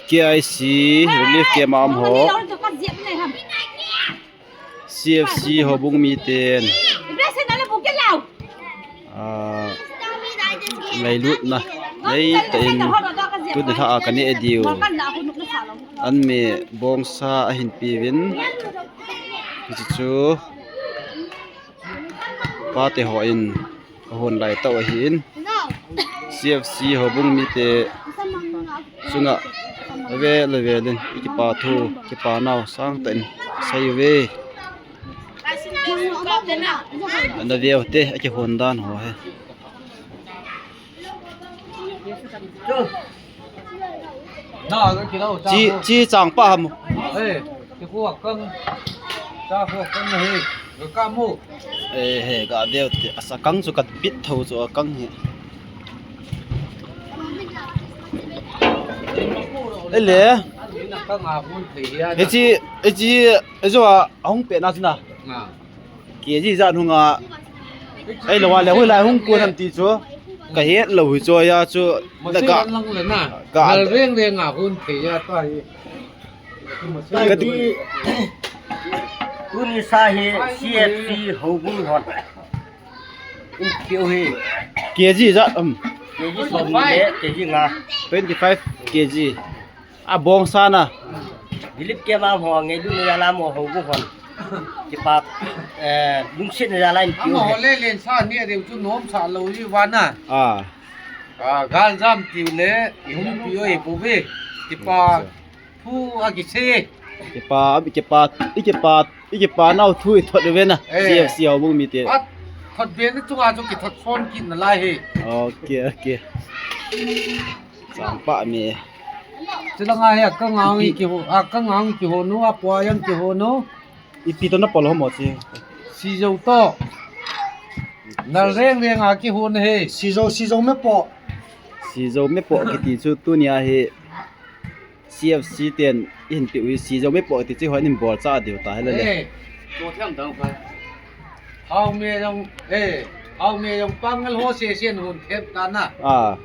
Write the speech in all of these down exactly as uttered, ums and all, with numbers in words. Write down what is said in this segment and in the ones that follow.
K I C relief camp a um ho, C F C houbung miten, ah, ngailutna neitah in tuni lha a kaneh diu. An me bongsa ahin peuvin, hiche chu pate hon ahon lai tau ahin, C F C houbung mite chunga avel avel in i kipa thu, kipa nau sangtah in sei uve. Ana veu te, akihon dan ho hi. Chi, chi chang pa ham. Eh, chi khu akang. Cha khu akang hi. Ga ka mu. Eh, he, ga veu te. Asa kang chu ka bit tho chu akang hi. Ele. Kang a hun thei ya. Echi, echi, ejo a hung pe na chu na. Nga. K G ijat hung a, ei lo a le hoilai hung kon ham ti chu kahet lou hi chu a chu. Masei ka lang le na. Ka nal reng reng a hung thei a ta hi. Ka ti. Tuni sa hi C F C houbung hon in piu hi. K G ijat, um. K G som le K G nga. Twenty five K G. A bongsa na. Dilip ke ma ho nge du ne la mo ho bu hon. Kipa, eh, lungset ne la in piu. Ama ho le len sa ni a deu chu nom sa lou ji vana. Ah. Ah, gal jam tiu le i hung piu e bu ve. Kipa thu a kisei. Kipa, kipa, i kipa, i kipa nau thu i thot ve na. Eh. C F C houbung mite. A thot ve na chunga chu kithot son kit na lai hi. Okay, okay. Chang pa mi. Chilanga hi akang ang i kiho, akang ang kiho nu, apua yang kiho nu. Ipi to na pol ho mo chi. Sijo to. Nal reng reng a kiho na hi. Sijo, sijo me po. Sijo me po kiti chu tuni a hi. C F C ten ihin piu hi sijo me po ti chi hoi nin bol cha diu ta hi le le. Eh, to thiam dang pa. Hau me jong, eh, hau me jong pangal ho se se nun thep ta na. Ah.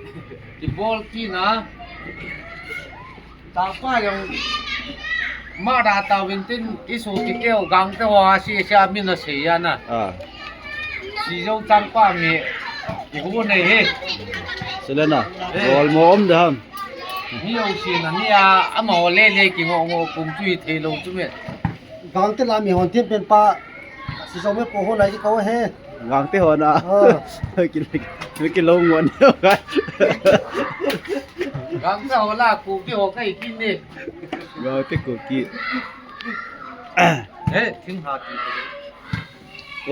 Ti bol ti na. Ta pa jong ma da ta win tin i su ti keu gang te ho a se se a min a se ya na. Ah. Sijo chang pa mi i hu nei hi. Selena. Eh. Bol mo om da ham. Ni lo si na ni a, ama ho le le ki ngo ngo kum chu i thei lo chu me. Gang te la mi hon tin pen pa. Sijo me po ho lai ki ko he. Gang te ho na. Ah. Ki, ki lo ngon. Gang te ho la ku ki ho kai ki ni. Gang te ku ki. Eh, thing ha ki.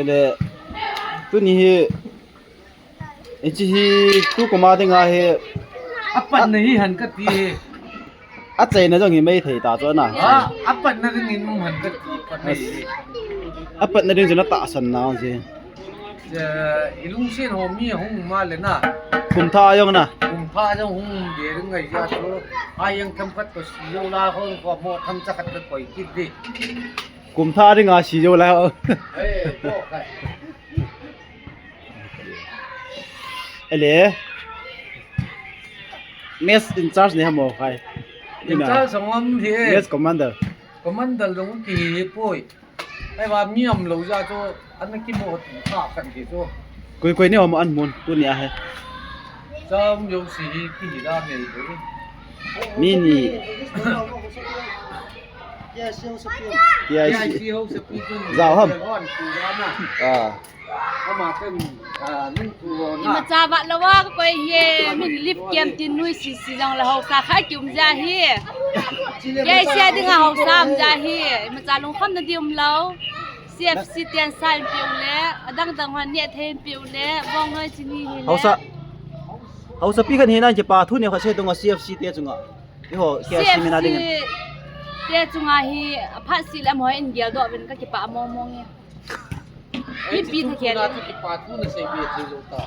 Ele, tuni hi, hiche hi, tu koma dinga hi. Apat na hi han ka ti hi. Achaina jong hi mei thei ta chu na. Ah, apat na ding in um han ka ti, pat na hi. Apat na ding chu na tahsan na ji. Eh, i lungsen ho mi hung ma le na. Kum tha jong na. Kum tha jong hung de ding ngai ja chu. Ai yang tham khat ko si lo la hon ko mo tham cha khat ko koi kit di. Kum tha dinga sijo la. Eh, to kai. Ele. Mess in charge ne hamo khai. In charge song am hi e. Mess commander. Commander dong ki hi poi. Ai wa mi am lo ja chu an ki mo ti kha kan ki chu. Koi koi ne hamo an mun tuni a he. Cham yo si hi ki hi da me. Mi ni. K I C. K I C ho sapi tu. Zau ham. Ah. Ama kan, ah, ning tu ho na. Ima cha va lo wa koi hi, min lip kem tin nui si si jong la hausa kha ki um ja hi. K I C dinga hausa um ja hi. Ima cha lungkham na di um lo. C F C ten sa in piu le, adang dang hon ne thei in piu le, bong noi chini hi le. Hausa. Hausa pi kan hi nan kipa thu ne kha se tung C F C te chunga. Eiho, K I C mina ding. C F C te chunga hi, aphat si le amahon geldoh uvin ka kipah mong mong e. Ei, mi pi chu tha tu na, kipa thu na sei be thei lou ta.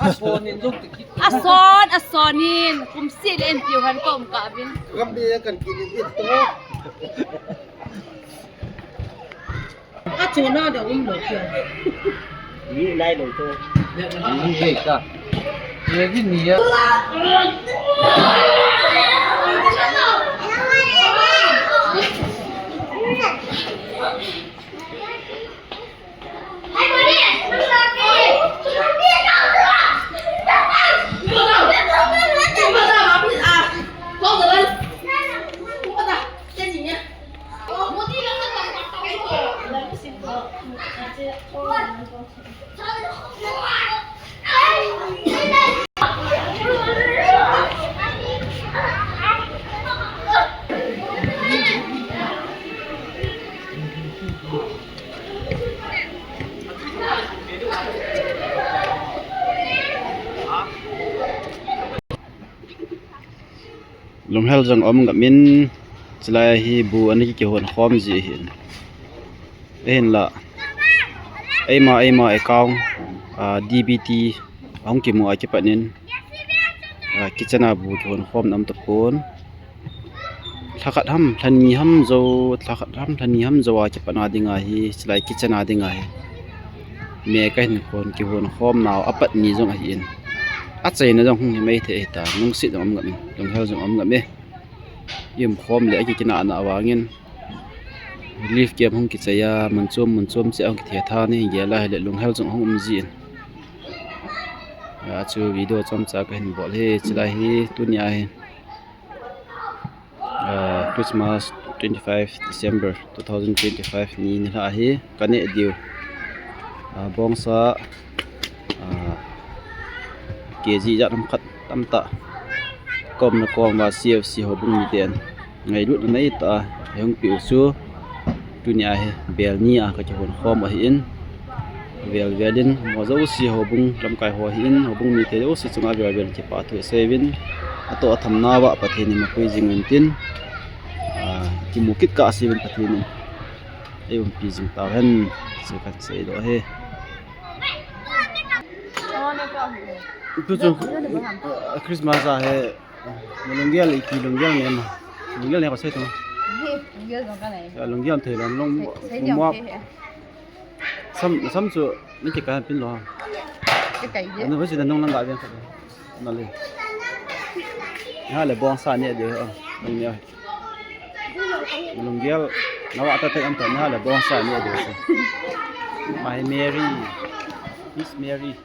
Ason in lou ti kit. Ason, ason in, kum si le en piu han ka um ka vin. Gam be kan kit in to. A chona da um lo kya? Ni lai lo to. Ni he ka. Ye gi ni ya. Lunghel jong um ngam in, chulai hi bu ana kihon khom ji ahin. Ahinla, eima, eima account, ah, D B T ahung kimu a kipat in, ah, kitchen a bu kihon khom na um tapon. Lhakhat ham, lhani ham jo, lhakhat ham, lhani ham jo a kipat na ding ahi, chulai kitchen a ding ahi. Me kahin hon kihon khom nau apat ni jong ahin. Achaina jong hung hi mai thei ahi ta, lungset jong um ngam in, lunghel jong um ngam e. Ium khom le akikinah na vangin. Relief camp hung kichai a, mun chom, mun chom cheh a hung kithe tha ni, gel a hile lunghel jong hung um ji in. A chu video chomcha kahin bol hi, chulai hi, tuni a hi. Ah, Christmas twenty-five December two thousand twenty-five ni nilhah hi kaneh diu. Ah, bongsa, ah, K G jat ham khat tamtah. Komna kom uva C F C houbung miten ngailutna neitah a eihung peh u chu. Tuni a hi bel ni a kakihon khom ahin. Vel vel in mo jouse houbung lamkai ho ahin, houbung mite jouse chunga vel vel kipa thu seiyuvin, atoh atham nauva Pathen in mapui jing uvin tin, ah, kimu kit kah seiyuvin Pathen in eiumpi jing tauhen, chu kahin seidoh ahi. Tu chu, ah, Christmas a hi, lunggel, ipi lunggel nem a? Lunggel nem kasei thei. Lunggel jong kanei. Ya, lunggel thei lom, lom. Sei, sei mo, diam mo. Thei he. Sam, sam chu, ni kikai pin lo. Kikai de. Anu hoisi na nung lang ga biang khat. Na le. Nilhah le bongsa neh diu, oh. Nung neh. Lunggel, nawa ta te am ta, nilhah le bongsa neh diu. My Mary. Miss Mary.